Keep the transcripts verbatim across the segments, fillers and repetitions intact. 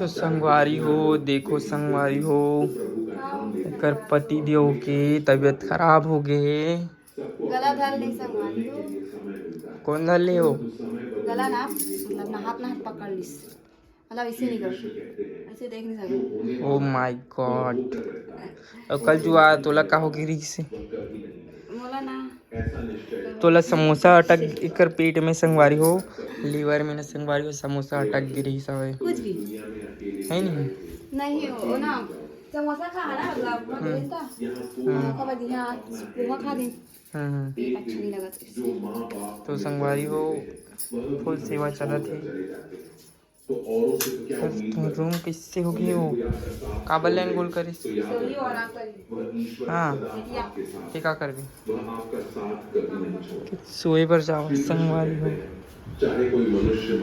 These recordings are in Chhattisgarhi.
तो संगवारी हो, देखो संगवारी हो, एकर पति देव के तबीयत खराब हो गे हे। गला धर ले संगवारी हो। कौन धर ले हो? गला ना, मतलब नहात नहात पकड़ लिस, मतलब ऐसे नहीं कर, ऐसे देख नहीं सकते। Oh my God। और कल जुआ तोला का हो गे रिहिस हे? मोला ना तोला समोसा अटक एकर पेट में संगवारी हो, लिवर में ना संगवारी हो, समोसा अटक गे रिहिस हवय। कुछ भी है नहीं। नहीं हो ना, समोसा खा ना, मतलब, वो हाँ। दे देता। हाँ। ओकर बाद यहाँ पोहा खा दे। हाँ, हाँ। पेट अच्छा नहीं लगत। तो संगवारी हो, फुल सेवा चलत हे। तो रूम कैसे हो गई हो? काबर लाइन गोल करिस? हाँ, ते का करबे? सोए बर जाओ संगवारी हो।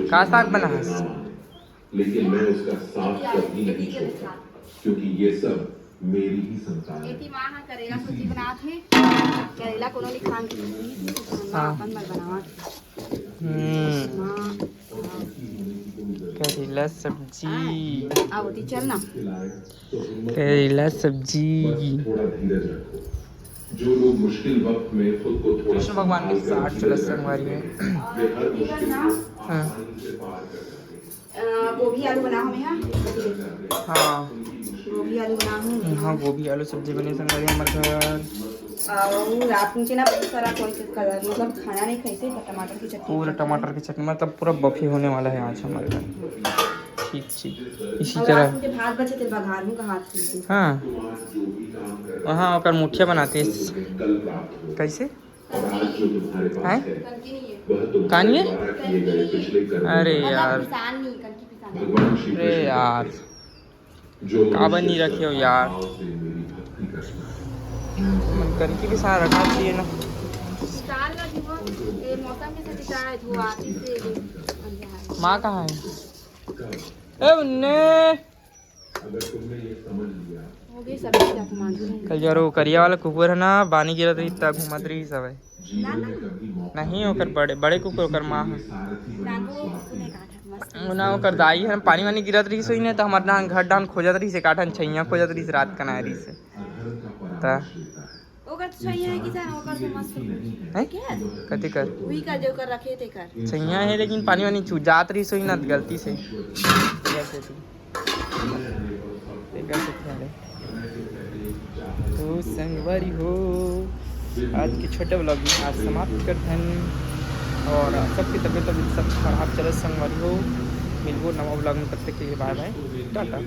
का साग बना हस? लेकिन मैं उसका साथ कभी नहीं छोड़ता, क्योंकि ये सब मेरी ही संतान है। एती माँ हा करेला सब्जी बनात हे। करेला कोनो नहीं खान के, हाँ। अपन बर बनावत। हम्म। माँ, करेला सब्जी। आ, वो ती चल ना। करेला सब्जी। कृष्ण भगवान के साथ चलत संगवारी में। हाँ। अ, गोभी आलू बनाहूँ मैं, हाँ। हाँ। गोभी आलू बनाहूँ। हाँ, गोभी आलू सब्जी बने संगवारी हमर घर। अउ रात में के ना बहुत सारा कोई के कलर, मतलब खाना नहीं खाइसे, पर टमाटर की चटनी पूरा खाइसे। टमाटर की चटनी, मतलब पूरा बफे होने वाला है आज हमारे घर। ठीक, ठीक। इसी और तरह रात में के भात बचे थे, बघार हूँ का हाथ से। हाँ। हाँ, ओकर मुठिया बनाते हैं। कैसे? हैं? कान ये? अरे यार। अरे यार। काबर नहीं रखे हो यार? मन कनकी भी सारा रखना चाहिए ना। माँ कहाँ है? ए उन्ने। कल जरो करिया वाला कुकुर है ना, बानी गिरत रही, तब घूमत रही सब है। नहीं, ओकर बड़े, बड़े कुकुर, ओकर माँ है। वो ना, ओकर दाई है, पानी वानी गिरत रही सोई ने, तो हमार डान, घर डान खोजत रही से, काठन छैया खोजत रही से, रात कनाए रही से। ता ओकर तो छैया है कि जान, ओकर से मस्त हैं? क्या? कथी कर? वही का जो कर रखे थे कर। छैया है, लेकिन पानी वानी चू जात रही सोई ना, गलती से। ठीक है, से तू। ठीक है, से तू। तो संगवारी हो, आज के छोटे vlog में आज समाप्त करथन। और सबकी तबीयत, तबीयत सब खराब चलत संगवारी हो। मिलबो नवा vlog में, तब तक के लिए bye bye, टाटा।